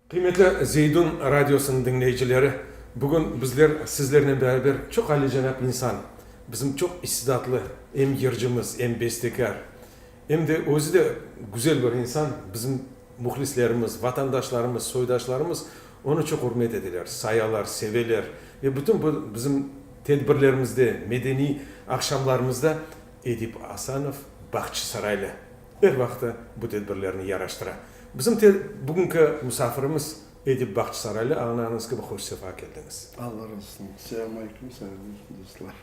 Qıymetli Zeydun radiosınıñ diñleyicileri, bugün bizler sizlernen beraber çoq alicenap insan, bizim çoq istidatlı em yırcımız, em bestekâr, em de özü de güzel bir insan, bizim mühlislerimiz, vatandaşlarımız, soydaşlarımız onı çoq ürmet eteler, sayalar, seveler ve bütün bu bizim tedbirlerimizde, medeniy aqşamlarımızda Edip Asanov Bahçisaraylı er vaqtı bu tedbirlerni yaraştıra. Bizim te bugünki musafirimiz Edip Bahçisaraylı, añlağanıñız kibi hoş sefa keldiñiz. Alla razı olsun. Selâm aleyküm, selâm aleyküm, dostlar.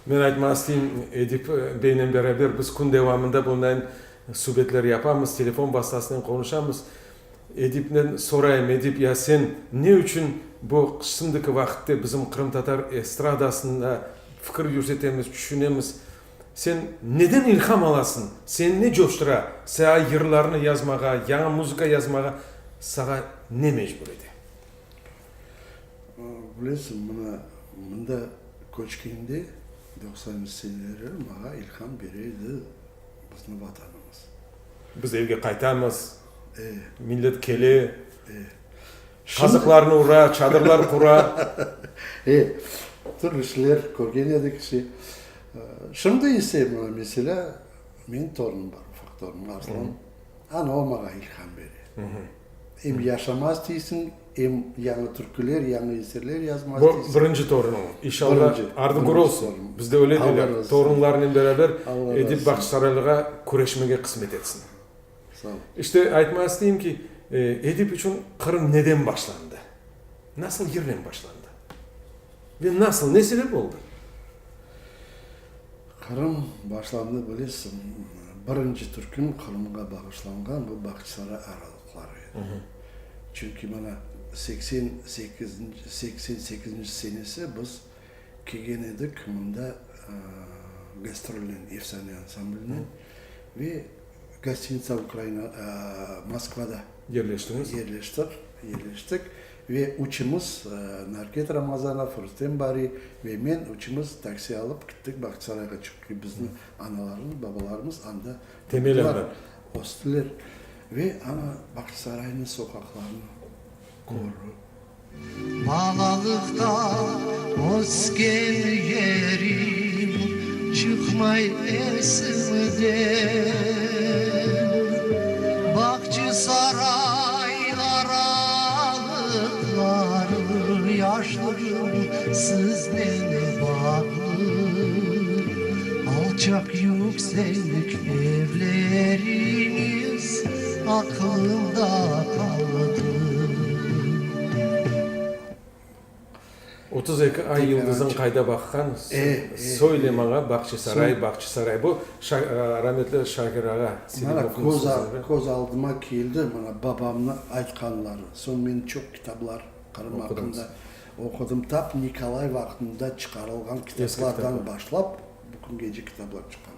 Men aytmaq isteyim, Edip beynen beraber biz kün devamında bundan subetler yapamız, telefon vastasınen qonuşamız. Edipnen sorayım, Edip, ya sen ne içün bu şimdiki vaqıtte bizim qırımtatar estradasında fikir yürsetemiz, tüşünemiz, sen neden ilham alasıñ, seni ne coştura, sağa yırlarnı yazmağa, yañı muzıka yazmağa sağa ne mecbur ete? Bilesiñ, mına, mında köçkende, doqsanıncı seneleri maña ilham bere edi bizni Vatanımız. Biz evge qaytamız, millet kele, qazıqlarnı ura, çadırlar qura. E, türlü şeyler körgen edik. Şimdi ise, mına, meselâ, menim torunım bar, ufaq torunım, Arslan. Ana, o maña ilham bere. Em yaşamaq isteysiñ, em yañı türküler, yañı eserler yazmaq isteysiñ. Bu birinci torunıñ. İnşallah, ardı kör olsun. Bizde öyle deyler, torunlarnen beraber Edip Bağçasaraylığa küreşmege qısmet etsin. Sağ ol. İşte, aytmaq isteyim ki, Edip içün Qırım neden başlandı? Nasıl yırnen başlandı? Ve nasıl, ne sebep oldı? Qırım başlandı, bilesiñ, birinci türküm Qırımğa bağışlanğan bu Bağçasaray aralıqları edi. Çünki mana 88-nci, 88-nci senesi biz kelgen edik mında gastrolnen, Efsane ansamblinen ve Gostinitsa Ukraina, Moskvada Yerleştiñiz? Yerleştik, yerleştik. Ve üçümiz, Narket Ramazanov, Rustem Bari ve men, üçümiz taksi alıp kittik Bağçasarayğa, çünki bizni analarımız, babalarımız anda Temel östüler. Ve ana Bağçasaraynıñ soqaqlarını körip. Balalıqta ösken yerim çıqmay esimden. Bağçasaray aralıqları yaşlığım siznen bağlı. Alçaq yüksek evleriñiz aqlımda qaldı. 32 ay yıldızıñ qayda baqqan, söyle maña, Bağçasaray, Bağçasaray. Bu, rametli Şakir ağa Selimovnıñ sözleri. Mana köz aldıma keldi, mana babamnıñ aytqanları. Soñ men çoq kitaplar Qırım aqqında oqudım. Tap Nikolay vaqtında çıqarılğan kitaplardan başlap, bu küngece kitaplar çıqqan.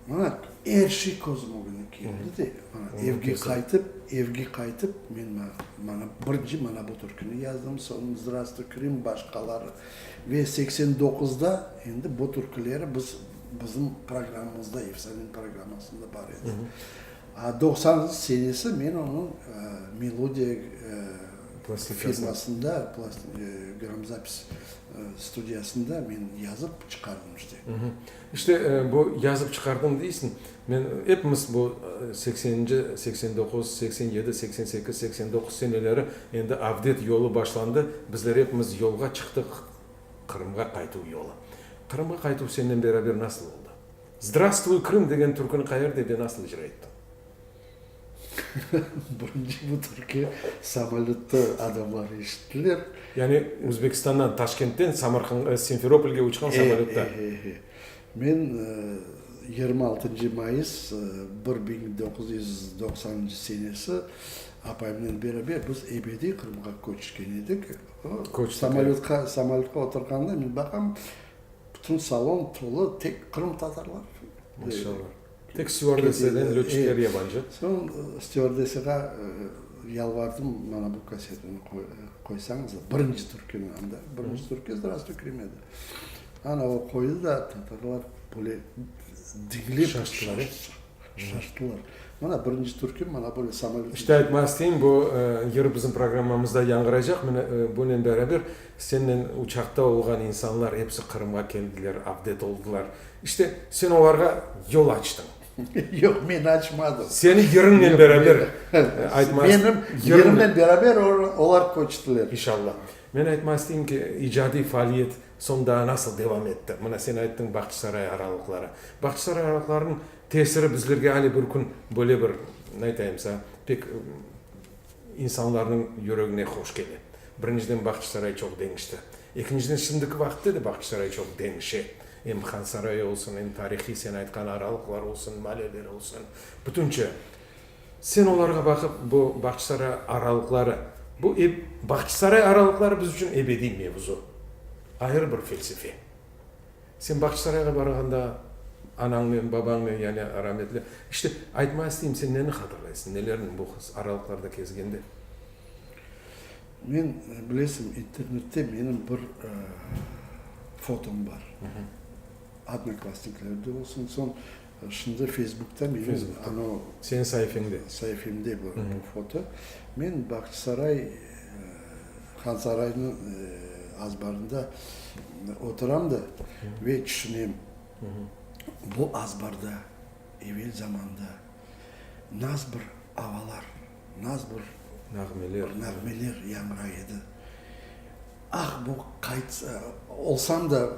Mana, er şey közüm ögüne keldi de, mana, evge qaytıp, evge qaytıp, men mana, birinci mana bu türküni yazdım, soñ Zdrastvuy, Krım, başqaları. Ve 89-da endi bu türküleri biz, bizim programmamızda, Efsaneniñ programmasında bar edi. A doqsanıncı senesi men onıñ Melodiya firmasında, gramzapis studiyasında men yazıp çıqardım işte. İşte, bu yazıp çıqardım deysiñ, men, epimiz bu sekseninci, 89, 87, 88, 89 seneleri endi avdet yolu başlandı, bizler epimiz yolğa çıqtıq, Qırımğa qaytuv yolu. Qırımğa qaytuv sennen beraber nasıl oldı? Zdravstvuy, Krım degen türküni qayerde ve nasıl icra ettiñ? Birinci bu türkü samolötta adamlar eşittiler. Yani Özbekistandan, Taşkentten Samarqandğa, Simferopolge uçqan samolötta. E, e, e. Men 26 mayıs 1990 senesi apayımnen beraber biz ebediy Qırımğa köçken edik. Samolötqa, samolötqa oturğanda men baqam, bütün salon tolu tek qırımtatarlar. Maşallah. Tek stüardessadan lötçikler yabancı. Soñ stüardessağa yalvardım, mana bu kassetini qoysañız, birinci türküni anda, birinci türkü Zdravstvuy, Krım edi. Ana o qoydı da, tatarlar böyle diñlep şaştılar. Şaştılar. Mana birinci türküm mana böyle samolöt. İşte aytmaq isteyim, bu yır bizim programmamızda yañğıraycaq. Mına bunen beraber sennen uçaqta olğan insanlar episi Qırımğa keldiler, avdet oldılar. İşte sen olarğa yol açtıñ. Yoq, men açmadım. Seni yırıñnen beraber aytmaq. Menim yırımnen beraber olar köçtiler. İnşallah. Men aytmaq isteyim ki, icadiy faaliyet soñ daa nasıl devam etti? Mına sen ayttıñ Bağçasaray aralıqları. Bağçasaray aralıqlarınıñ tesiri bizlerge ale bir kün böyle bir, ne aytayım saña, pek insanlarnıñ yüregine hoş kele. Birinciden, Bağçasaray çoq deñişti. Ekinciden, şimdiki vaqıtta da Bağçasaray çoq deñişe. Em Han sarayı olsun, em tarihiy sen aytqan aralıqlar olsun, maleler olsun, bütünce. Sen olarğa baqıp, bu Bağçasaray aralıqları, bu Bağçasaray aralıqları biz içün ebediy mevzu, ayrı bir felsefe. Sen Bağçasarayğa barğanda, anañnen, babañnen, yani rametli, işte, aytmağa isteyim, sen neni hatırlaysıñ, nelerni bu aralıqlarda kezgende? Men, bilesiñ, internette menim bir fotom bar. Odnoklassniklerde olsun, soñ şimdi Feysbukta menim anau. Seniñ saifeñde. Saifemde bu foto. Men Bağçasaray, Hansaraynıñ azbarında oturam da ve tüşünem, bu azbarda evel zamanda naz bir avalar, naz bir nağmeler, nağmeler yañray edi. Ah, bu qaytsa, olsam da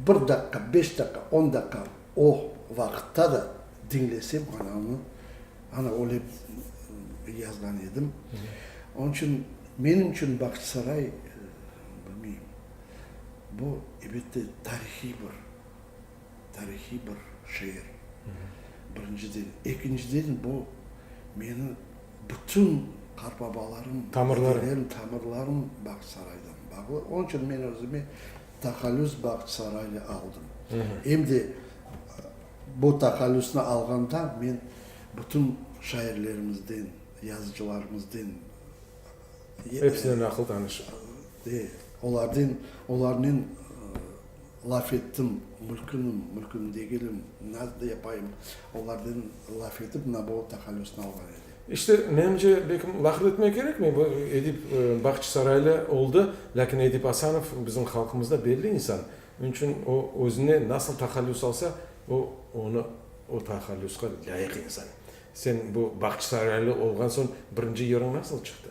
bir daqqa, beş daqqa, on daqqa o vaqıtta da diñlesem anamnı, ana öyle yazğan edim. Onıñ içün menim içün Bağçasaray, bilmeyim, bu, elbette, tarihiy bir, tarihiy bir şeer, birinciden. Ekinciden, bu meni bütün qartbabalarım, dedelerim, tamırlarım Bağçasaraydan bağlı. Onıñ içün men özüme taqallüs Bağçasaraylı aldım. Em de bu taqallüsni alğanda men bütün şairlerimizden, yazıcılarımızden, Episinden aqıl tanışıp. E, olarden, olarnen laf ettim, mülkünim, mülkün degilim, nasıl yapayım, olarden laf etip, mına bu taqallüsni alğan edim. İşte, menimce, belkim, laqırdı etmek kerekmey, bu Edip Bağçasaraylı oldı, lâkin Edip Asanov bizim halqımızda belli insan. Onıñ içün o, özüne nasıl taqallüs alsa, o, onı, o taqallüsqa lâyıq insan. Sen bu Bağçasaraylı olğan soñ birinci yırıñ nasıl çıqtı?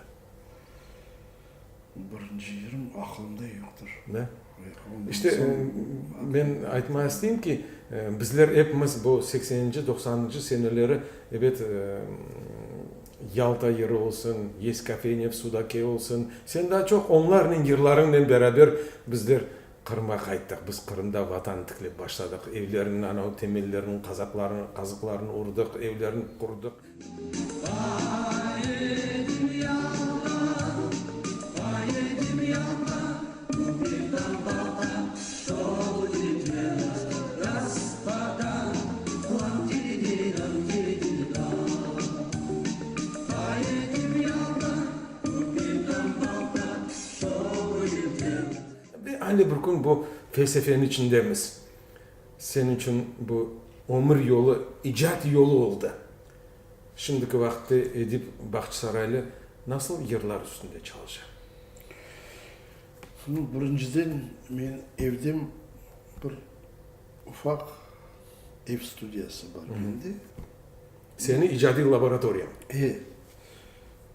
Birinci yırım aqılımda yoqtır. Da? İşte, men aytmağa isteyim ki, bizler epimiz bu sekseninci, doqsanıncı seneleri, ebet, Yalta yırı olsun, Есть kofeynya v Sudake olsun, sen daa çoq onlarnen yırlarıñnen beraber bizler Qırımğa qayttıq. Biz Qırımda Vatan tiklep başladıq. Evlerniñ anav temelleriniñ qazaqlarını, qazıqlarını urdıq, evlerni qurdıq. Ve ale bir kün bu felsefeniñ içindemiz. Seniñ içün bu ömür yolu, icat yolu oldı. Şimdiki vaqıtta Edip Bağçasaraylı nasıl yırlar üstünde çalışa? Birinciden, men evdem bir ufaq ev studiyası bar mende. Seniñ icadiy laboratoriyañ. E.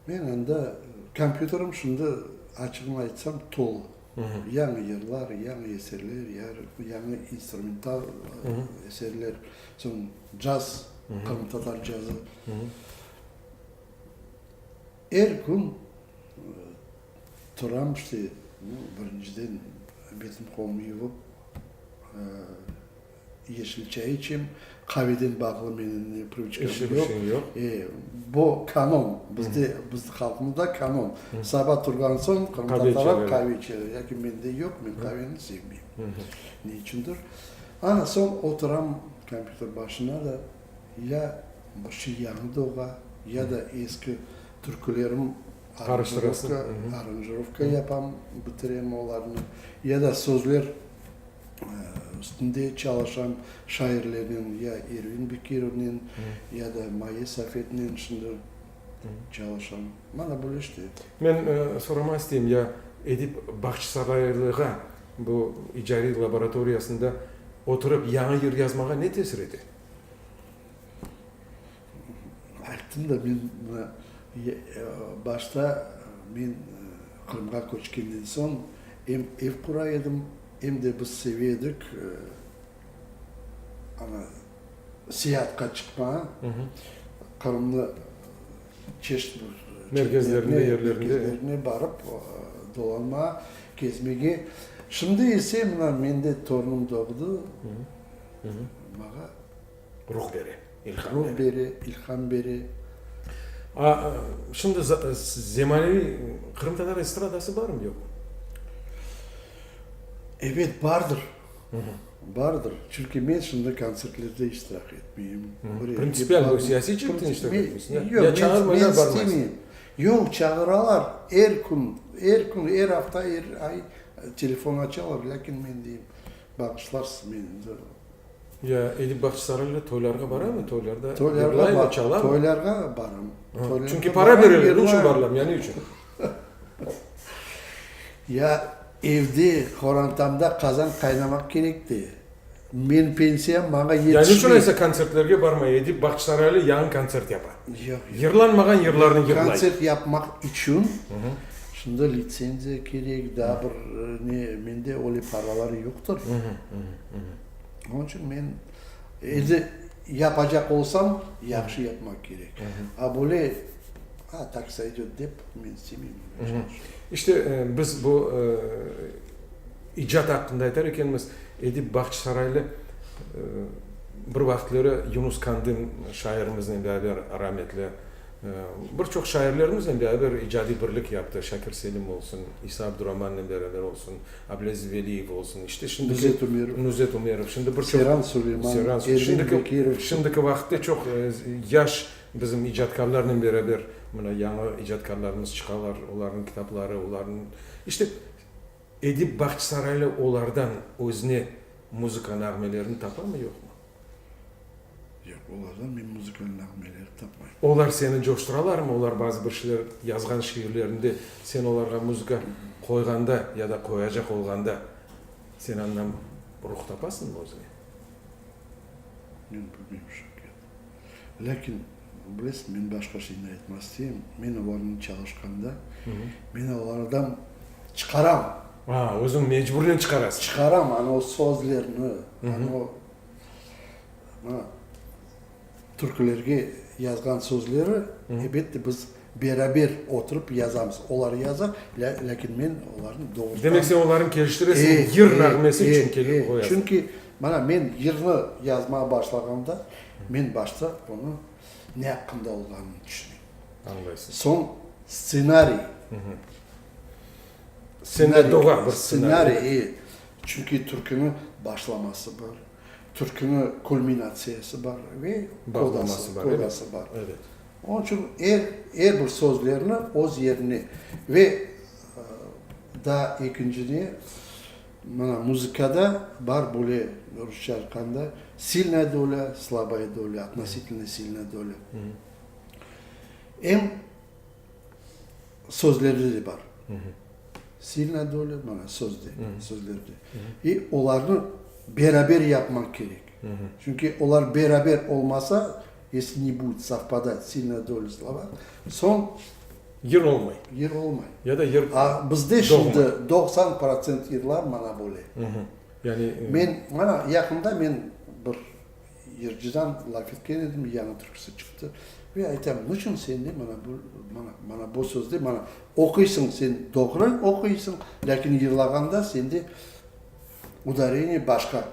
Men anda, kompyuterim şimdi, açığını aytsam, tolu. Yañı yırlar, yañı eserler, yañı instrumental eserler, soñ caz, qırımtatar cazı. Er kün turam, işte, birinciden betim qolumı yuvıp, Yeşil çay içem. Qaveden bağlı menim ne prıviçkam yoq. E, bu kanon. Bizde, bizde halqımızda kanon. Saba turğan soñ qırımtatarlar qave içer. Lâkin mende yoq, men qaveni sevmeyim. Ne içündir. Ana, soñ oturam kompyuter başına da, ya bir şey yañı doğa, ya da eski türkülerim aranjirovka, aranjirovka yapam, bitirem olarnı, ya da sözler. Üstünde çalışam şairlernen, ya Ervin Bekirovnen, ya da Maye Safetnen şimdi çalışam. Mana böyle işte. Men soramaq isteyim, ya Edip Bağçasaraylığa bu icadiy laboratoriyasında oturıp yañı yır yazmağa ne tesir ete? Ayttım da, men mına başta men Qırımğa köçkenden soñ em ev qura edim, em de biz seve edik ana seyaatqa çıqmağa, Qırımnı çeşit bir merkezlerine, yerlerine barıp dolanmağa, kezmege. Şimdi ise mına mende torunım doğdı, mağa Ruh bere, ilham bere. Ruh bere, ilham bere. A, şimdi zemaneviy qırımtatar estradası barmı, yoqmı? Ebet, bardır. Bardır. Çünki men şimdi kontsertlerde iştirak etmeyim. Printsipial bu siyasiy ceetten iştirak etmeysiñ? Yoq, men istemeyim. Yoq, çağıralar. Er kün, er kün, er afta, er ay telefon açalar, lâkin men deyim, bağışlarsız, men endi Ya Edip Bağçasaraylı toylarğa baramı? Toylarda yırlaymı, çalamı? Toylarğa baram. Çünki para bereler, onıñ içün barılam, ya ne içün? Ya evde, qorantamda qazan qaynamaq kerek de. Menim pensiyam maña yetişmey. Ya ne içün aysa kontsertlerge barmay? Edip Bağçasaraylı yañı kontsert yapa. Yoq, yoq. Yırlanmağan yırlarnı yırlay. Kontsert yapmaq içün şimdi litsenziya kerek, daa bir ne, mende öyle paralar yoqtır. Onıñ içün men endi yapacaq olsam, yahşı yapmaq kerek. A böyle, a, tak soydet dep, men istemeyim. İşte, biz bu icat aqqında aytar ekenmiz, Edip Bağçasaraylı bir vaqıtları Yunus Kandın şairimiznen beraber, rametli, Bir çoq şairlerimiznen beraber icadiy birlik yaptı, Şakir Selim olsun, İsa Abduramannen beraber olsun, Ablâziz Veliyev olsun, işte şimdiki, Nuzet Ümerov, Nuzet Ümerov, şimdi bir çoq, Seyran Suleyman, Seyran Ervin şimdiki, Bekirov. şimdiki vaqıtta çoq yaş bizim icatkârlarnen beraber, mına yañı icatkârlarımız çıqalar, olarnıñ kitapları, olarnıñ, işte Edip Bağçasaraylı olardan özüne muzıka nağmelerini tapamı, yoqmı? Yoq, olardan men muzıka nağmeleri tapmayım. Olar seni coşturalarmı? Olar bazı bir şeyler yazğan şiirlerinde sen olarğa muzıka qoyğanda ya da qoyacaq olğanda sen andan ruh tapasıñmı özüñe? Men bilmeyim, Şevket. Lâkin, bilesiñ, men başqa şeyni aytmaq isteyim. Men olarnen çalışqanda, men olardan çıqaram. A, özüñ mecburnen çıqarasıñ. Çıqaram, ana o sözlerni, ana o Mına, türkülerge yazğan sözleri, elbette, biz beraber oturıp yazamız. Olar yaza, lâkin men olarnı doğrudan... Demek, sen olarnı keliştiresiñ, yır nağmesi içün kelip qoyasıñ. Çünki, mana, men yırnı yazmağa başlağanda, men başta onı ne aqqında olğanını tüşünem. Añlaysıñ. Soñ stsenariy. Sende doğa bir stsenariy. Stsenariy, çünki türküniñ başlaması bar. Türküniñ kulminatsiyası bar ve Bağlaması bar, kodası bar. Evet. Onıñ içün er, er bir sözlerni öz yerine ve daa ekinci ne, mına muzıkada bar böyle, rusça aytqanda, silnaya dolâ, slabaya dolâ, otnositelno silnaya dolâ. Em sözlerde de bar. Silnaya dolâ, mana sözde, sözlerde. İ olarnı beraber yapmaq kerek. Çünki olar beraber olmasa, esli ne budet sovpadat silnaya dolâ slova, soñ Yır olmay. Yır olmay. Ya da yır A bizde şimdi 90% yırlar mana böyle. Yani Men, mana yaqında men bir Yırcıdan laf etken edim, yañı türküsi çıqtı. Ve aytam, niçün sende mana bu, mana, mana bu sözde, mana oquysıñ sen doğru oquysıñ, lâkin yırlağanda sende udareniye başqa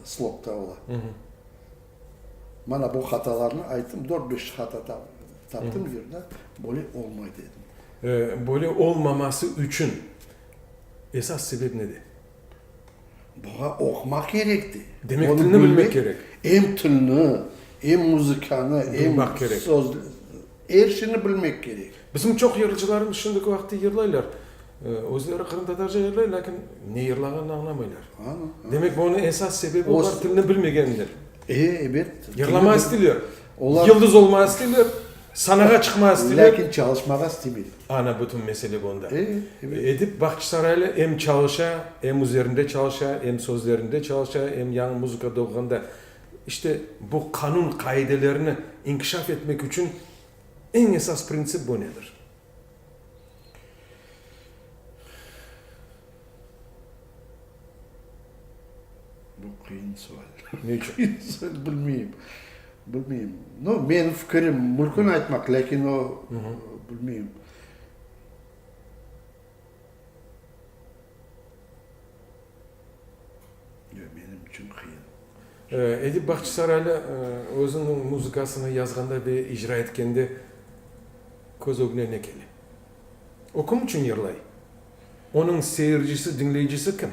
slogta ola. Mana bu hatalarnı ayttım, dört-beş hata taptım yırda, böyle olmay dedim. Böyle olmaması içün esas sebep nede? Buña oqumaq kerek de. Demek tilni bilmek kerek. Em tilni, em muzıkanı, em söz, er şeyni bilmek kerek. Bizim çoq yırcılarımız şimdiki vaqıtta yırlaylar. Özleri qırımtatarca yırlay, lâkin ne yırlağanını añlamaylar. Demek, bunıñ esas sebebi olar tilni bilmegendir. E, ebet. Yırlamağa isteyler, yıldız olmağa isteyler, sanağa çıqmağa isteyler. Lâkin çalışmağa istemeyler. Ana, bütün mesele bunda. Edip Bağçasaraylı em çalışa, em üzerinde çalışa, em sözlerinde çalışa, em yañı muzıka doğğanda. İşte, bu qanun-qaidelerini inkişaf etmek içün eñ esas printsip bu nedir? Bu qıyın sual. Ne içün? Qıyın sual, bilmeyim. Bilmeyim. No, menim fikirim, mümkün aytmaq, lâkin o, bilmeyim. Yoq, menim içün qıyın. Edip Bağçasaraylı özüniñ muzıkasını yazğanda ve icra etkende köz ögüne ne kele? O kim içün yırlay? Onıñ seyircisi, diñleyicisi kim?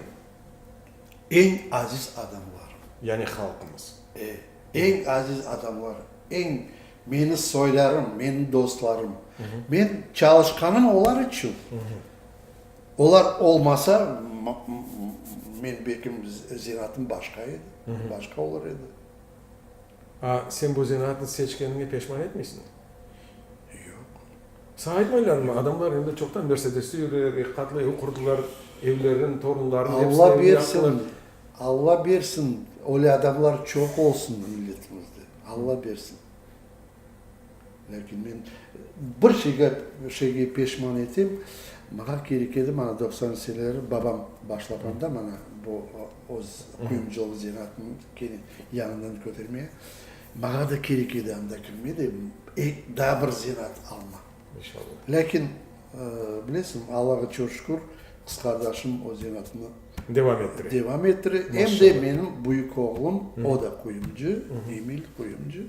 Eñ aziz adamlarım. Yani halqımız. E, eñ aziz adamlar, eñ meni soylarım, meni dostlarım. Men çalışqanım olar içün. Olar olmasa, men belkim zenaatım başqa edi, başqa olur edi. A sen bu zenaatnı seçkeniñe peşman etmeysiñmi? Yoq. Saña aytmaylarmı, adamlar endi çoqtan Mersedeste yüreler, eki qatlı ev qurdılar, evlerin, torunlarınıñ hepsine Alla ev yaptılar. bersin, Alla bersin, öyle adamlar çoq olsun milletimizde, Alla bersin. Lâkin men bir şeyge şeyge peşman etem, maña kerek edi, mana doqsanıncı seneleri babam başlağanda mana bu öz quyumcılıq zenaatını kene yañıdan kötermeye, maña da kerek edi anda kirmeye de, daa bir zenaat alma. İnşallah. Lâkin, bilesiñ, Allağa çoq şükür, qız qardaşım o zenaatını devam ettire. Devam ettire. Em de menim büyük oğlum, o da quyumcı, Emil quyumcı.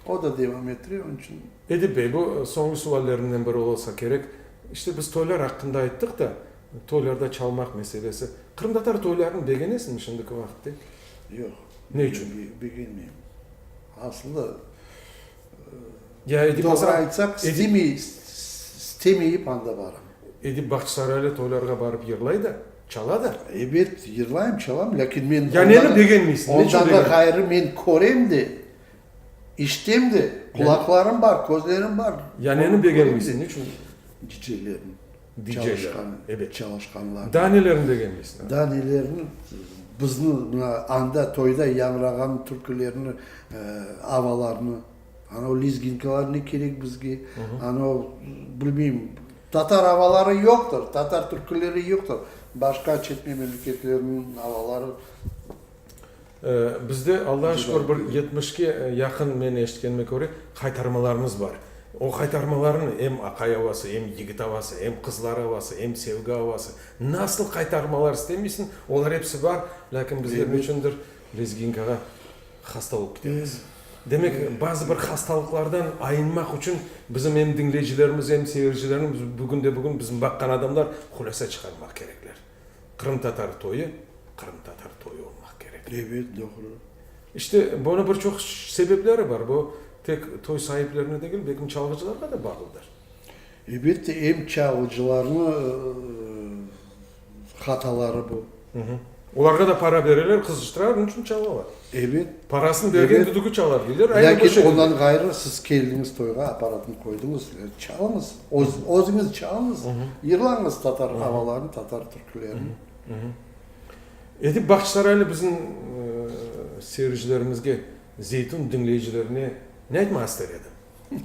O da devam ettire, onıñ içün. Edip bey, bu soñki suallerimden biri olsa kerek. İşte biz toylar aqqında ayttıq da, toylarda çalmaq meselesi. Qırımtatar toylarını begenesiñmi şimdiki vaqıtte? Yoq. Ne içün? Begenmeyim. Aslı, Ya Edip doğru Hasan, aytsaq, istemey, istemeyip anda baram. Edip Bağçasaraylı toylarğa barıp yırlay da, çala da. Ebet, yırlayım, çalam, lâkin men Ya neni begenmeysiñ? Ne içün ondan da begenmeysiñ? ğayrı men körem de, İştem de, qulaqlarım bar, közlerim bar. Ya neni begenmeysiñ, niçün? Diceylerni. Diceyler, ebet. Çalışqanlarnı. Daa nelerini begenmeysiñ? Daa nelerini, bizni mına anda toyda yañrağan türkülerni, avalarnı, ana o lezginkalar ne kerek bizge, ana o, bilmeyim, tatar avaları yoqtır, tatar türküleri yoqtır, başqa çet memleketlerniñ avaları. Bizde, Allağa şükür, bir yetmişke yaqın, men eşitkenime köre, qaytarmalarımız bar. O qaytarmalarnı em aqay avası, em yigit avası, em qızlar avası, em sevgi avası, nasıl qaytarmalar istemeysiñ, olar episi bar, lâkin bizler neçündir lezginkağa hasta olıp ketemiz. Demek, bazı bir hastalıqlardan ayınmaq içün bizim em diñleyicilerimiz, em seyircilerimiz, bugünde-bugün bizim baqqan adamlar hulâsa çıqarmaq kerekler. Qırımtatar toyu qırımtatar toyu olmaq kerek. Ebet, doğru. İşte, bunıñ bir çoq sebepleri bar. Bu tek toy saiplerine degil, belkim çalğıcılarğa da bağlıdır. Elbette, em çalğıcılarnıñ hataları bu. Olarğa da para bereler, qızıştıralar, onıñ içün çalalar. Ebet. Parasını bergen düdügi çalar, deyler. Aynı bu Lâkin şekilde. ondan ğayrı siz keldiñiz toyğa, apparatnı qoydıñız, çalıñız, özüñiz çalıñız, yırlañız tatar avalarını, tatar türkülerini. Edip Bağçasaraylı bizim seyircilerimizge, Zeytun diñleyicilerine ne aytmağa ister edi?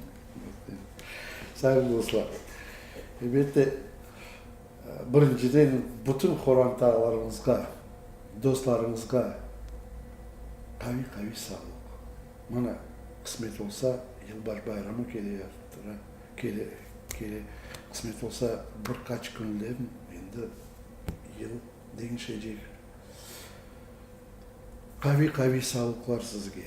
Sayğılı dostlar, elbette, birinciden bütün qorantalarıñızğa, dostlarıñızğa qaviy-qaviy sağlıq. Mana, qısmet olsa, yılbaş bayramı keleyatır, kele, kele, qısmet olsa, bir qaç künden endi yıl deñişecek. Qaviy-qaviy sağlıqlar sizge.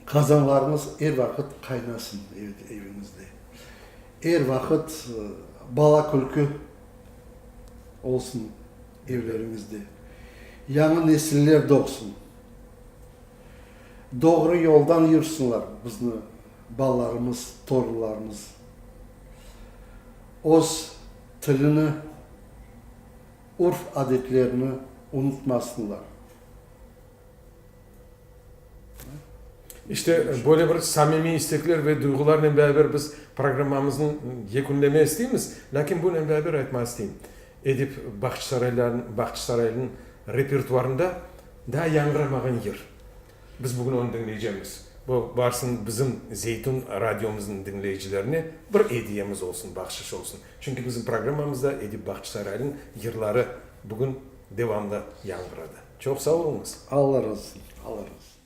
Qazanlarıñız er vaqıt qaynasın eviñizde. Er vaqıt bala külkü olsun evleriñizde. Yañı nesiller doğsun. Doğru yoldan yürsinler bizni balalarımız, torunlarımız. Öz. Tilini, urf-adetlerini unutmasınlar. İşte, böyle bir samimiy istekler ve duyğularnen beraber biz programmamıznı yekünleme isteymiz. Lâkin bunen beraber aytmağa isteyim, Edip Bağçasaraylınıñ repertuarında daa yañğıramağan yır. Biz bugün onı diñleycemiz. Bu, barsın, bizim Zeytun radiomıznıñ diñleyicilerine bir ediyemiz olsun, bahşış olsun. Çünki bizim programmamızda Edip Bağçasaraylınıñ yırları bugün devamlı yañğıradı. Çoq sağ oluñız. Alla razı olsun. Alla razı olsun.